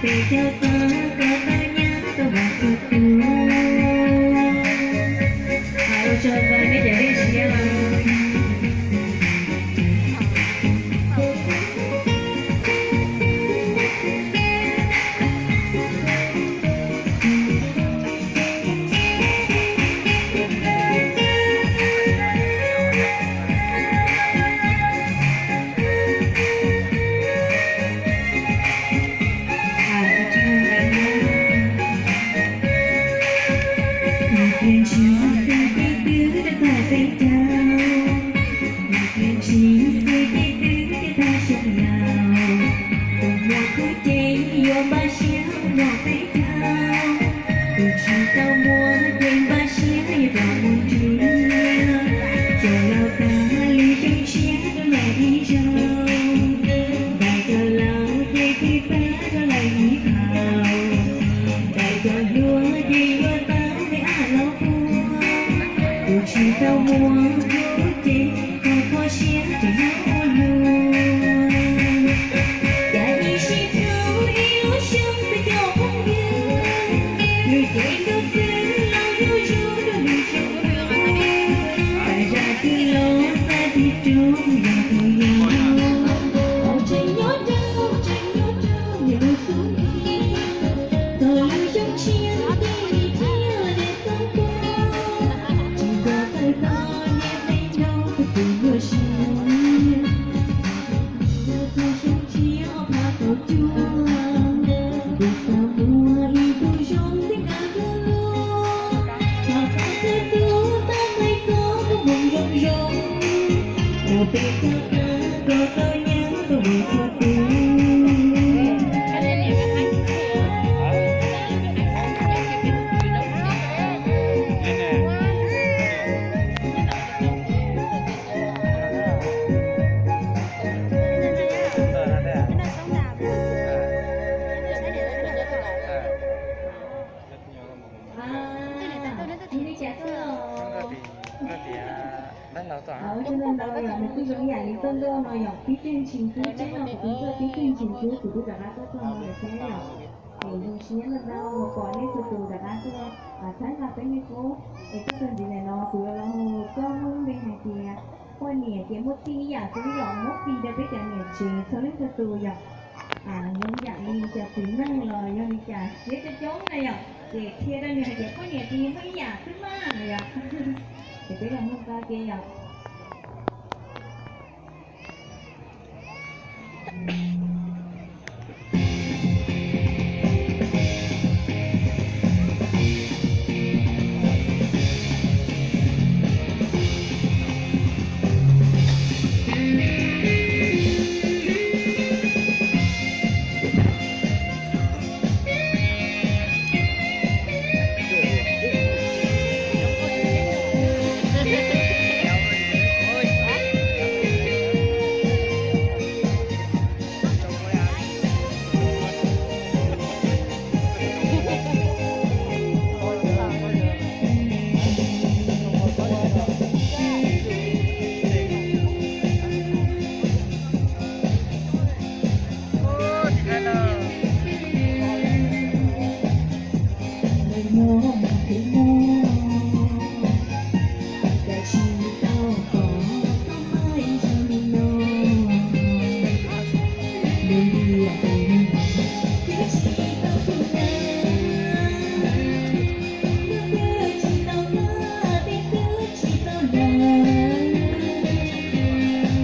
Peb caug tau koj tau nyab tau vas txog tus. Ua tsaug ntau nej cov dej siab os. Nws tias ntshe xwb peb twb rau txog peb caug, nws tias ntshe xwb peb twb rau tag xyoo laus, tus muaj khub ces yuav npaj siab mus nrog peb caug, tus tsis tau muaj ces npaj siab yuav rov mus nrhiav, cov laus tag lub xyoo tshiab rau lawm ib zaug, ntais cov laus ces twb tag rau lawm ib zaug, ntais cov hluas ces yuav tau me ab laus puag, tus tsis tau muaj khub ces kho kho siab tseem nyob ua luaj. Cas ib sij dhau ib lub xyoo peb cov phooj ywg, lwm cev nkauj xwb laus zuj zus rau lwm xyoo ua luaj. Pais zam twg los xav tig rau yog tus yog, tseem nyob rau, tseem nyob rau niam lub xub ntiag, txog lub xyoo tshiab tig thiab de txoj kua, tsis nco txawj txog niam txiv nrog tus tus nyuaj siab. Txog xyoo tshiab ob phav kaum cuaj, kuv xav muaj ib tug zoo thiab nkag luag luag, thov koj txhawb tub tau nqe koj mus mus zoo zoo, rau peb cov koj tau nyab tau vas txog tus. Ua tsaug ntau ntau yom, nws kuj zoo ib yam li tuaj nroj no yom, pib teg ntshis xwb, tseeb no kuv tus ntxawg pib teg ntshis xwb kuv twb rov qab tuaj txog no lawm thiab yom. Es zoo siab ntau ntau uas pom nej txhua tus rov qab tuaj txhawb nqa peb nej qub. Es tuaj txog ntxiv ntawm no kuv yuav los hu koj muaj lub npe hais tias poj niam ces muaj txij ib yam xwb yom, muab pi rau peb cov niam tsev txhua leej txhua tus yom. Zoo ib yam li cov txiv neej los yog li cas siab coob coob na yom, ces qhia rau nws hais tias poj niam ces muaj ib yam xwb mas yom. Ces peb los mloog koj ke yom.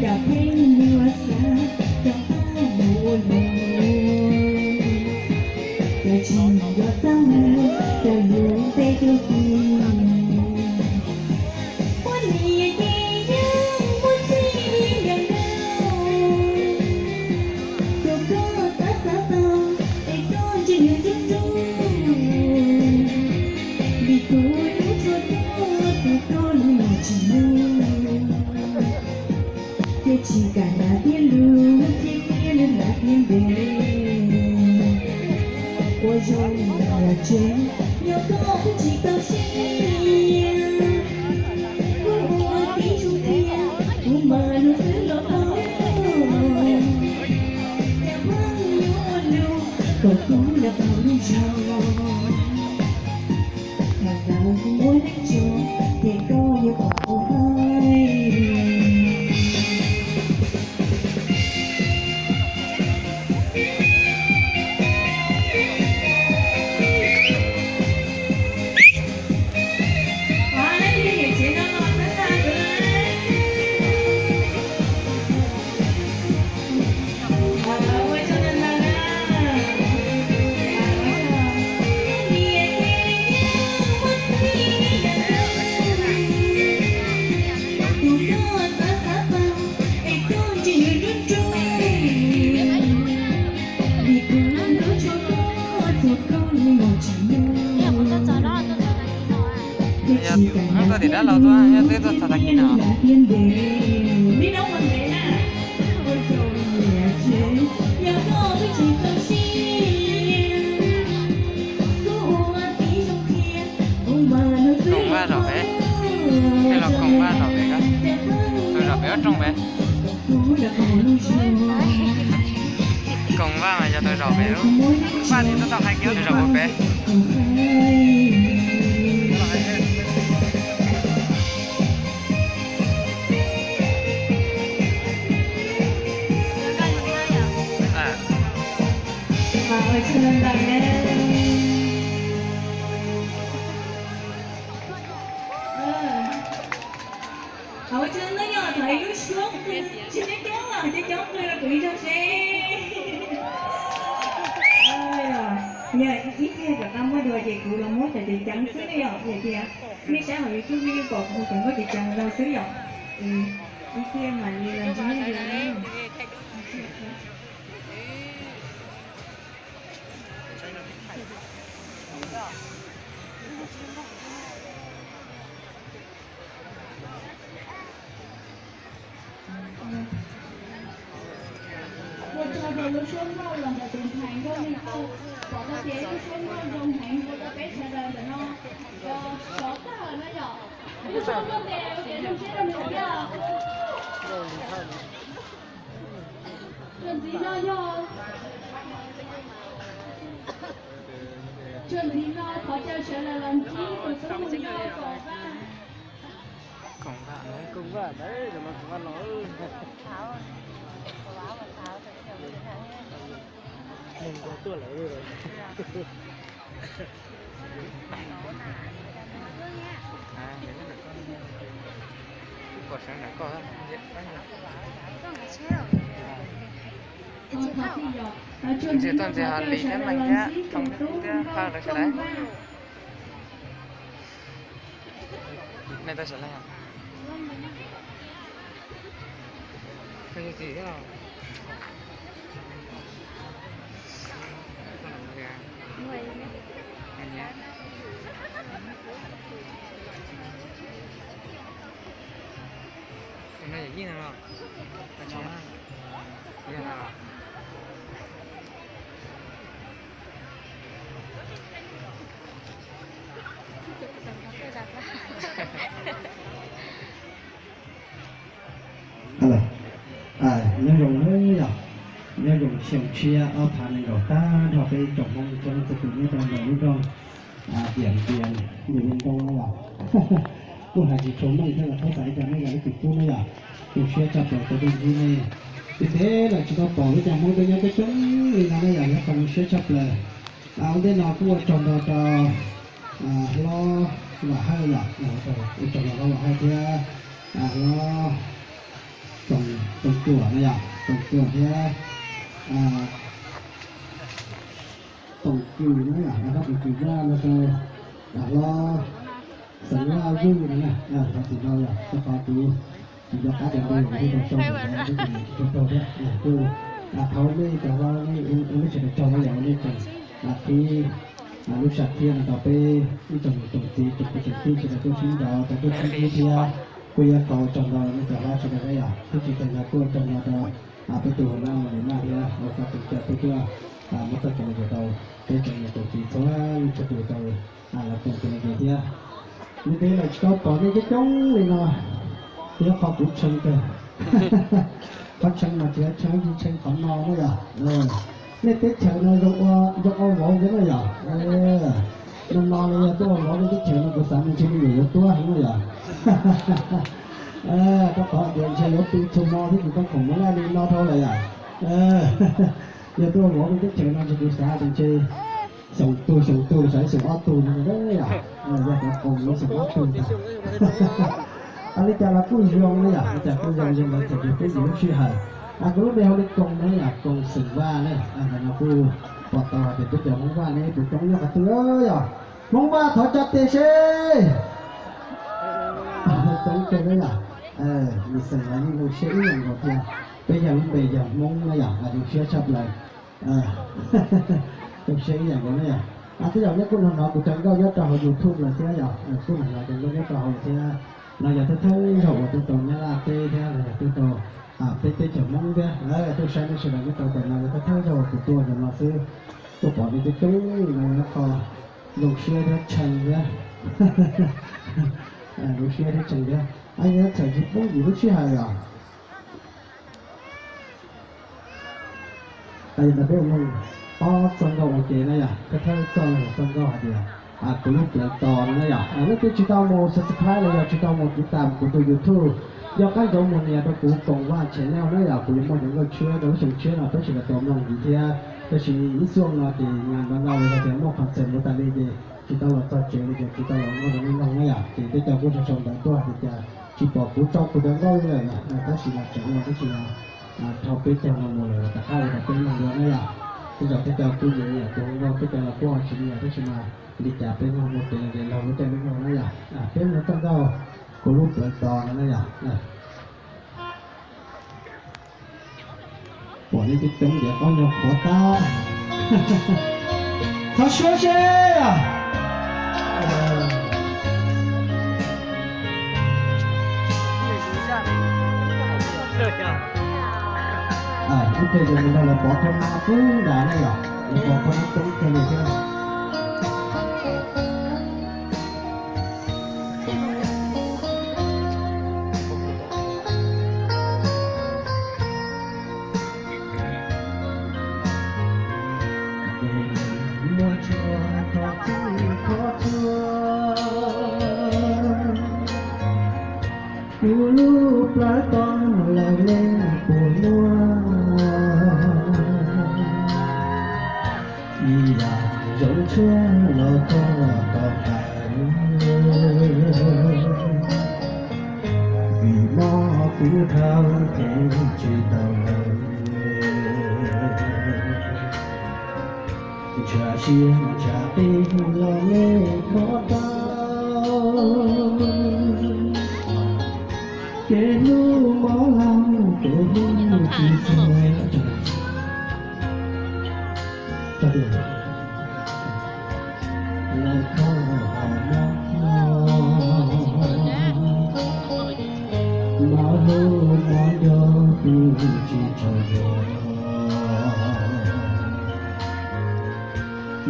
Cov pheej yuav xav cov paj mus ua luaj, cov tsis yuav txaj muag cov yuav npe rau ti. Poj niam ces yeej muaj txij li yam nkauj, rau koj xav xav tau es koj ntsia nws rub rub, vim kuv hlub tshua tuaj tus koj lub los tsis muaj. Thiaj tsis kam hnav thiab lus thiab thiab lub hnav thiab npe. Ua zoo los tsev, yog koj kuj tsis tau siab. Kuv ua tib zoo thiab, kuv mas lus twb los paub. Cas pheej yuav ua lus, Kom koj nyob tau lub zog, thaum kawg kuv muab neej tso, ces koj yuav pom kuv hais. Yog tuaj tim dab laug tuaj, yog twb tuaj txog tag kis no. Koom Vaj zaum pem, tej los Koom Vaj zaum pem, zaum pem ob rooj pem. Koom Vaj mas yog tau zaum pem lub, Vaj twb tau hais kiag zaum pem. Ua tsaug ntau yog thov ib lub suab qw, tsis coob coob los coob coob qw rau kuv ib zaug seb. Yog ib pliag rov qab muaj dua ces kuv los muab cov ceev ceev xwb na yom, yog tias nej saib hauv YouTube nej yeej pom kuv cov nkauj ceev ceev ntau xwb yom. Ib pliag mam li los ntsib nej dua na. Ua tsaug rau lub suab nkauj los ntawm tus ntxhais nkauj Neej Tauj, pom tau tias lub suab nkauj zoo heev ua rau peb sawv daws ntawm no sov tag lawm no yom. Lub suab nkauj tes ua kev zoo siab rau nws thiab. Txuas ntxiv no yog, txuas ntxiv no thov caw sawv daws los ntsib tus tub mus nyob Koom Vaj. Koom Vaj, Koom Vaj ntawd los Koom Vaj los. Neeg tuaj lawm. Ntxias tuaj ntxias ho Lis thiab Meej thiab Thoob thiab Hawj lawv sawv daws. Nej tau sawv leej? Tsis thiab los? Nyob zoo nawb yom, nyob zoo xyoo tshiab ob phav nees nkaum tag nrho peb tsoom Hmoob txhua leej txhua tus nyob rau ntawm lub nroog Diam Npias, Diam Npias Ntoo no yom. Kuj hais tsis tshua meej thiab los txhob xav li cas, nej yog ib tug tub na yom, zoo siab tshaj plaws tau tuaj ntsib nej. Ntev ntev lawm tsis tau pom lub caij Hmoob tuaj nyob coob coob li no na yom, yog qhov zoo siab tshaj plaws. Ua ntej no kuj ua tsaug ntau rau hlob Vam Hawj yom, ua tsaug ntau hlob Vam Hawj thiab hlob Toom Tuam no yom, Toom Tuam thiab Toom Kws na yom, hlob Toom Kws thiab no rau hlob Xeev Laj Vuj no na, thov txim ntau yom, rau qhov kuv tsis nco qab tias ntau yom, kuv tau sau ntawm ntawd kuv tsis tau thiab. Kuj thov nej cov hlob nej ua nej tsis tau tsaug na yom, nej tseem qhib lub sam thiab no rau peb ib tsoom niam tsoom txiv tsoom kwv tsoom tij sawv daws tuaj sib ntaus tau tuaj sib ntsib thiab. Kuj yuav tau tsaug ntau nej cov hlob sawv daws na yom, twb tsis tau yog kuj tsaug ntau rau peb tus hluas nraug Lis Maj thiab ua koj tus coj peb tuaj muab txoj kev lom zem rau peb tsoom niam tsoom txiv txhua leej txhua tus tau los koom tus lom zem thiab. Ntev ntev lawm tsis tau pom nej coob coob li no, yog qhov kuv tshee kawg. Qhov tshee mas tsis yog tshee ub, tshee qhov no na yom. Nej teb chaws no zoo ua, zoo ua vauv thiab na yom. No no los yog tuaj ua vauv nej teb chaws no kuv xav ntshe me nyuam yuav tuab heev na yom. Rau qhov tias ntshe yuav pw txhua hmo thiab ces koj khoom muab laj li no dhau lawm yom. Yog tuaj ua vauv nej teb chaws no ntshe kuv xav tias ntshe xyoo tug xyoo tug xav xyoo ob tug no yom. Yog cov khoom no xyoo ob tug ntag. Li cas los kuj zoo na yom, li cas kuj zoo, zoo lawv txawm tias peb yim lub sij hawm. Kuv lub npe hu li Koos na yom, Koos Xeem Vaj na. Ntawm no kuj pom tau hais tias peb cov Hmoob Vaj ne puas coob nyob qhov twg yom. Hmoob Vaj thov tsa tes seb. Coob kawg na yom. Nws xeem los yeej zoo siab ib yam nkaus thiab. Peb yog lub npe yog Hmoob na yom, zoo siab tshaj plaws. Zoo siab ib yam nkaus na yom. Twb yog neb kuj hnov hnov kuv cov nkauj nyob rau hauv YouTube lawm thiab yom, kuj hnov hnov cov nkauj nyob rau hauv thiab. No yog thawj thawj zaug uas tuaj rau Nyab Laj teb thiab los yog tuaj rau peb teb chaws Hmoob thiab. Tuaj saib nej sawv daws nyob rau ntawm no yog thawj thawj zaug uas kuv tuaj ntawm no xwb. Tuaj pom nej coob coob no yog qhov zoo siab thiab tshee thiab. Zoo siab thiab tshee thiab. Txhawm tsis poob yim lub sij hawm yom. Yog no peb ua mloog ob txoj nkauj ua ke na yom, thawj thawj txoj no yog txoj nkauj hais tias kuv lub plawv tos no na yom. Leej twg tsis tau mus subscribe los yog tsis tau mus tiv tam kuv tus YouTube, yog qab ntxauv mus nias rau kuv Koos Vaj channel na yom, kuv yuav muaj cov nkauj tshiab rau lub xyoo tshiab no peb sawv daws tau mloog ntxiv thiab. Tab sis ib xuaj no ces nag nrov no los yog tias muaj concert ua tas li ces tsis tau los txog tsev li ces tsis tau los nkauj rau nej mloog na yom. Ces tej co kuj sau sau ntawv tuaj hais tias cas tsis pom kuv tso kuv cov nkauj li lawm, tab sis mas tseem ua tab sis mas dhau peb caug no mus lawm rov qab ua rau peb mloog dua na yom. Tej zaum tej co kuj nyiam nyiam kuv nkauj, tej co los kuj ho tsis nyiam tab sis mas li cas peb mloog mus ces los laug lub caij lub nyoog na yom. Peb mloog txoj nkauj kuv lub plawv tos no na yom. Pom nej coob coob ces ob nyuag qhuav tag. Thov suab seb. Ib pliag yog nws nrog lawv pov qhov no xwb nrad na yom, lawv pov qhov no coob kawg li thiab. Muaj tsuag thov txim thov txhua, kuv lub plawv tog lawm nej puas muaj ib yam zoo tshuaj los koj tos tawm. Vim mob kuv dhau ces tsis tau lawm, ntshav siab ntshav qis los nej thov tau, kev hlub mob laug kev hlub tsis txawj. Lawv kho hom mob, mob hlub mob nco twb tsis tshua zoo,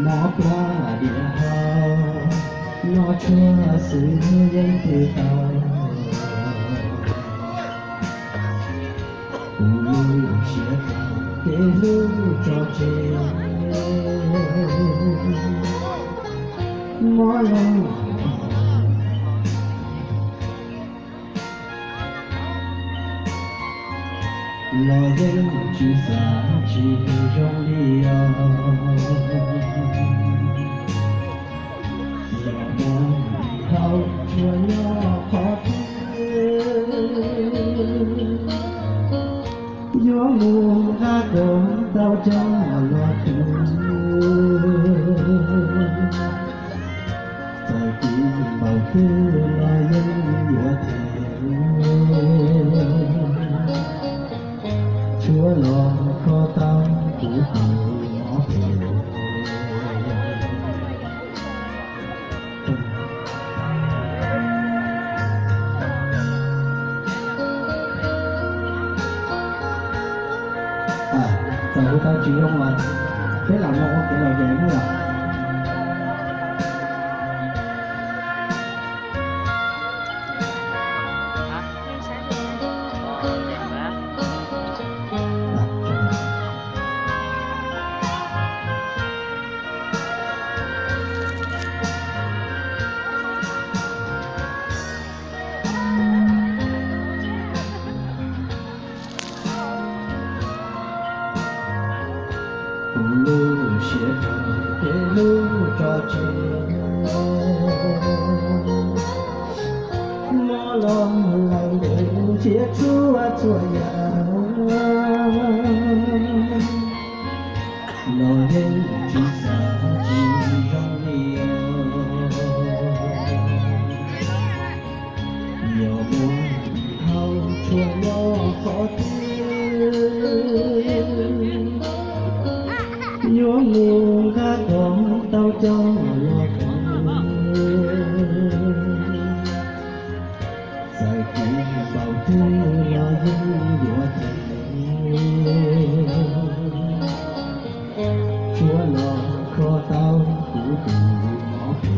mob plab diam hau, noj tshuaj xwb yeej twb tau. Kuv lub siab kev hlub tso tseg, mob los los yeej tsis xav tsis zoo li os. Yog muaj hauv tsuas nyob qhov twg, yuav mus nqa koj tau coj los tu. Txawm kim npaum twg los yeej yuav them, tshuav los kho tau kuv tus mob phem. Txawm kuv tau tsis zoo los peb lam mus ua kev lom zem na yom. Lub siab rog kev hlub tso tseg, mob los lawm ntev thiab txhua txhua yam, los yeej tsis xav tsis zoo li os. Yog muaj hau tshua nyob qhov twg, yuav mus nqa kom tau coj los kawm. Txawm kev npaum twg los yeej yuav them, tsuav los kho tau kuv tus mob phem.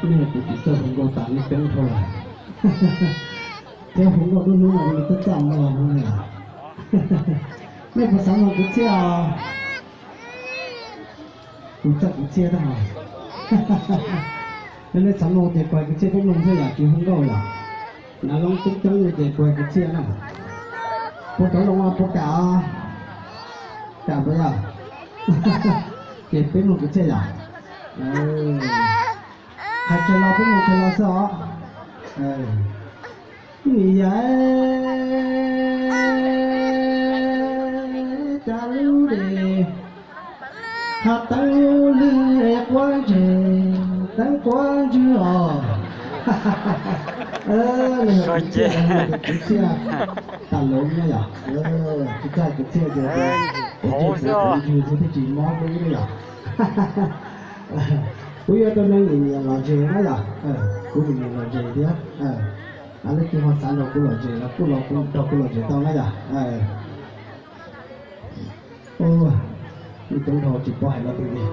Nej kuv tsis txawj hu nkauj tas nej peeb dhau lawm. Thiab hu nkauj lub hnub no nws twb txaj muag no. Nej puas xav mloog kwv txhiaj os? Kuv txawj kwv txhiaj tab. Yog nej xav mloog ces kuv hais kwv txhiaj peb mloog thiab yom, tsis hu nkauj yom. Nav loob coob coob li ces kuv hais kwv txhiaj na. Puas kam mloog, puas kam? Kam puas yog? Ces peb mloog kwv txhiaj yom. Hais kiag los peb mloog kiag los xwb os. Ni yam cas lub de, ha teeb lub lwg quab ntseg, teeb quab ntswg os. Kwv txhiaj, kwv txhiaj tas lov na yom. Kwv txhiaj, kwv txhiaj ces kwv txhiaj xwb, kwv txhiaj thiaj tsis mob lub na yom. Kuv yuav tau neeg nyiam nyiam lom zem na yom. Kuv nyiam nyiam lom zem thiab. Leej twg ho xav nrog kuv lom zem los kuj los nrog kuv lom zem tau na yom. Ua, ib tug dhau tsis paub hais lo twg li.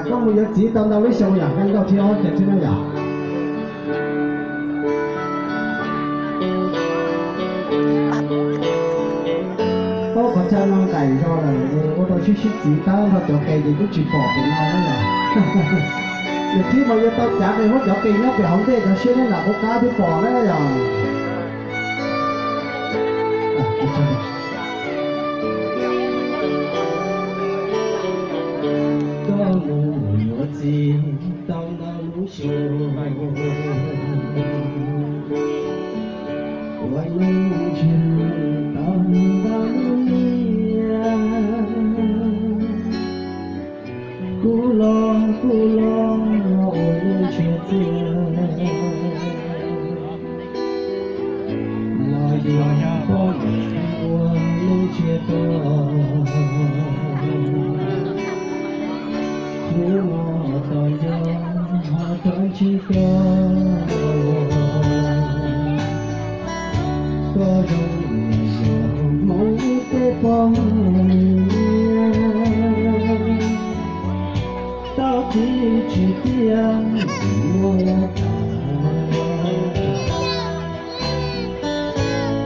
Koj mus yuav txiv tau ntau lub xyoo yom, nkauj thiab ob ces thiab na yom. Ob qhov chaw no nqaim zog lawm, ua rau sib sib txiv tab nrho cov qe ces twb tsis pom pem no na yom. Nws thib mas yuav tau cav qe huab cov qe nyob pem hauv ntej cov siab nyob nram qub qab twb pom na yom. Koj mus yuav txiv tau ntau lub xyoo, ua neej ntshe tau ntau lub niam. Kuv los kuv los ua neej ntshiab txiag, los yuav poj niam ua neej ntshiab tag. Hnub no tos nco ho rov ntsib koj, koj zoo li yog Hmoob peb poj niam. Tau txiv tsis tiag muaj tas,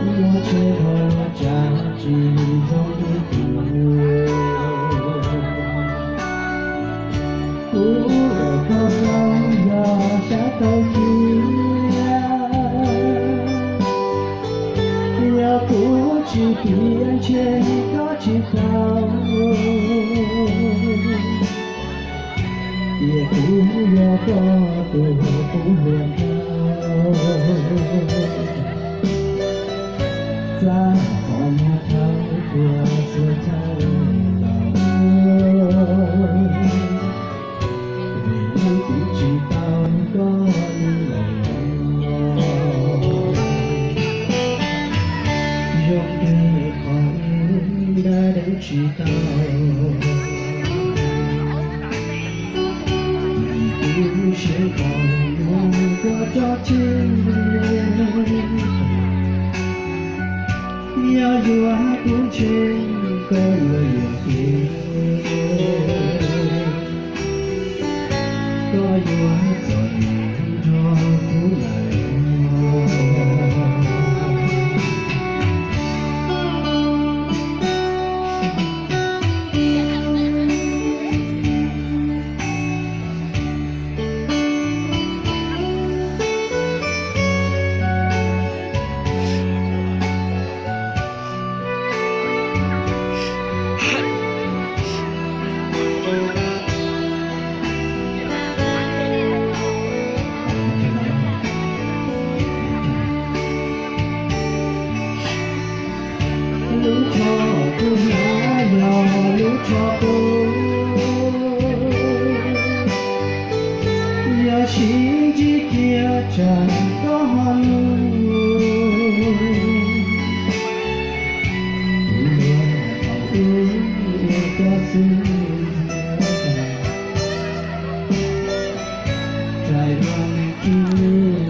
muaj tsheb ho tsa tsis zoo li tus. Kuv lawm koj los yog sab tau cia, yog kuv tsis tiav ntshe koj tsis tau. Tiam kuv yog koj tus qub hluas nraug, txaj qhov muag dhau txhua txhua chaw los, vim leej twg tsis tau koj li lawm. Zoo li qhov wb nrab deev tsis tau, vim kuv siab ntshaw muab koj tso tseg. Yog yuav kuv ntshe koj yuav yuam kev, koj yuav txom nyem nrog Koj pub, yog sib ntsib kiag tsam koj ho nug, kuv yuav tau ua koj xwb. Txais los nws tsis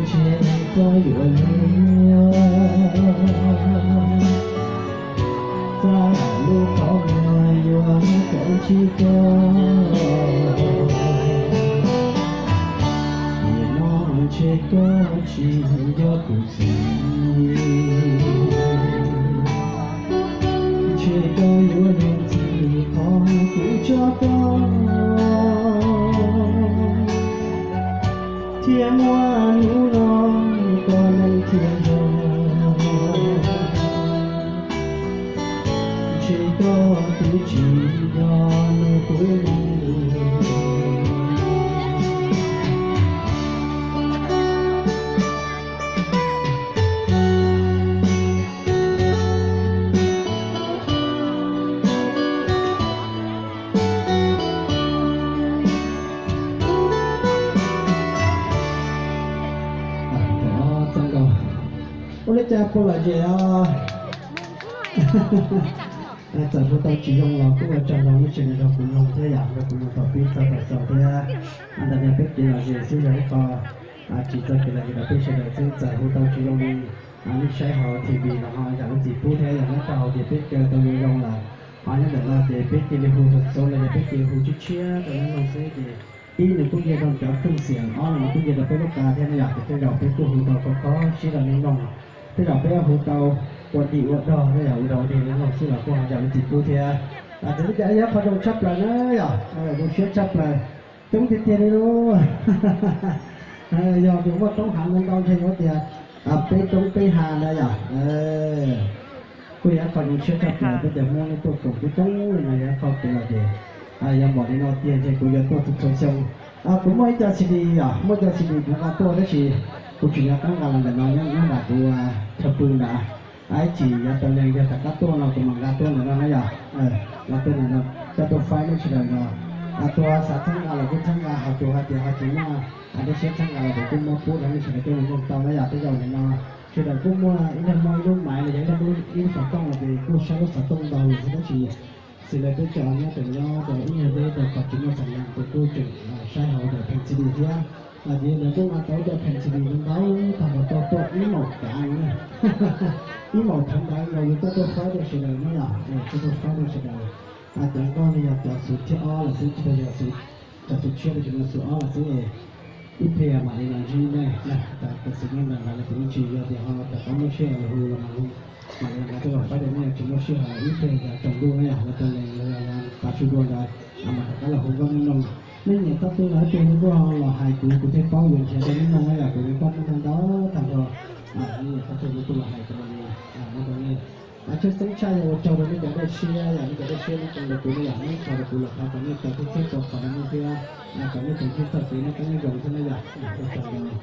ntshe koj yuav luag, txaj lub qhov muag yuav tau ntsib koj. Tiam no ntshe koj tsis yog kuv txiv, ntshe koj yuav luag ntxhi qhov kuv tso koj, thiab muaj hnub no koj neej thiaj zoo. Ntshe koj twb tsis yog luag kuv neeg. Ua li cas puas lom zem os? Txawm hu tau tsis zoo los kuj ua tsaug rau nej sawv daws nrog kuv mloog thiab yom, nrog kuv mloog thaum pib txog thaum xaus thiab. Ntawm no peb kev lom zem xwb yog ib qho tsis txog kev lom zem rau peb sawv daws xwb. Txawm hu tau tsis zoo li nej saib hauv T V los ho zam lub txim pub thiab yog nyob rau hauv ces peb caw tau zoo zoo lawm. Ho nyob ntawm no ces peb cia li hu xov xov los yog peb cia li hu tshiab tshiab rau nej mloog xwb ces ib nws kuj yog rau cov khwj xiam, ob nws kuj yog rau peb lub qa thiab no yom, ces tej zaum peb kuj hu tau khov kho siab rau nej mloog. Tej zaum peb hu tau ua dim ua dog, tej zaum ua dog ua dig nej mloog xwb los kuj ho zam lub txim pub thiab. Txawm li cas yog qhov zoo tshaj plaws na yom, zoo siab tshaj plaws, coob tiag tiag li lauj. Yog tias muaj roob hav ntau ntau ntshe yuav tias peb roob peb hav na yom. Kuj yog ib qho zoo siab tshaj plaws, peb cov Hmoob tuaj koom coob coob li no yog ib qho kev lom zem. Yog npaum li no tiag ntshe kuv yuav tuaj txhua txhua xyoo. Kuv muaj ib co C D yom, muaj ib co C D kuv nqa tuaj tab sis kuv tseem yuav qab nqa los ntawm no nyob nram kuv chaw pw ntawd. Ib chim yav tas lees yog rov qab tuaj no kuv mam nqa tuaj ntawm no na yom. Nqa tuaj ntawm no coj tuaj faib nej sawv daws no. Tus xav txhawb nqa los kuj txhawb nqa, ho tus hais tias ho tsis muaj dej siab txhawb nqa los kuv kuj muab pub rau nej sawv daws coj mus mloog tau na yom. Tej zaum nim no sawv daws kuj muaj ib leeg muaj ib lub maiv los yog ib leeg muaj ib lub xov tooj los ces kuj saib lub xov tooj ntau lawm thiab tab sis xws li peb cov nyob rau nyob rau ib nyuag deb rau qhov tsis muaj xam nees ces kuj tseem saib hauv daim pheem C D thiab. Ces yog ntawd kuj nqa tau ib co pheem C D ntau ntau tag nrho tuaj tuaj ib maum kav na. Ib maum thawv ntawd los yus tuaj tuaj faib rau sawv daws na yom, tuaj tuaj faib rau sawv daws. Cov nkauj no yog cov xu thib ob lawm xwb, tsis tau yog cov xu tshiab, tab sis no xu ob lawm xwb. Ib pliag mam li los ntsib nej, tam sim no ntawm ntawd los kuv tsis yog tias ho rov qab muab sij hawm hu los mas hu, mam li los nqa tuaj los faib rau nej, tsis muaj sij hawm, ib pliag yog tsaus ntuj na yom, los tau lees los yog tav su dua ntawd mam rov qab los hu nkauj nej mloog. Nej nyiam txoj twg los ib tug hu tuaj los hais kuv, kuv thiaj paub yuav nrhiav rau nej mloog na yom, kuv yuav coj nej mloog ntau tag nrho. Nej nyiam txoj twg hu tuaj los hais kuv mam li muab rau nej. Tshwj xeeb tshaj yog ua tsaug rau nej cov dej siab, yog nej cov dej siab nej tso rau kuv na yom, nej tso rau kuv los thov kom nej tau txhij txhij tau qhov nej thiab, kom nej tau txhij txoj kev nej qeeb nej zoo thiab na yom. Ua tsaug ntau.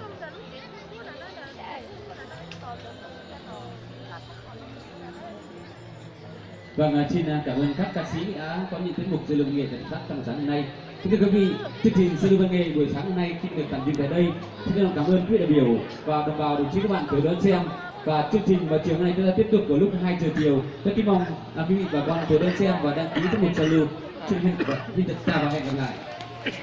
Vâng, à, xin, à, cảm ơn các ca sĩ đã có những tiết mục giao lưu văn nghệ tại Đồng Tháp trong sáng hôm nay. Kính thưa quý vị, chương trình giao lưu văn nghệ buổi sáng hôm nay xin được tạm dừng tại đây. Xin trân trọng cảm ơn quý vị đại biểu và đồng bào đồng chí các bạn tới đón xem. Và chương trình vào chiều hôm nay chúng ta tiếp tục vào lúc hai giờ chiều. Rất kính mong, à, quý vị và các bạn tới đón xem và đăng ký tiết mục giao lưu. Xin hẹn, xin chào và hẹn gặp lại.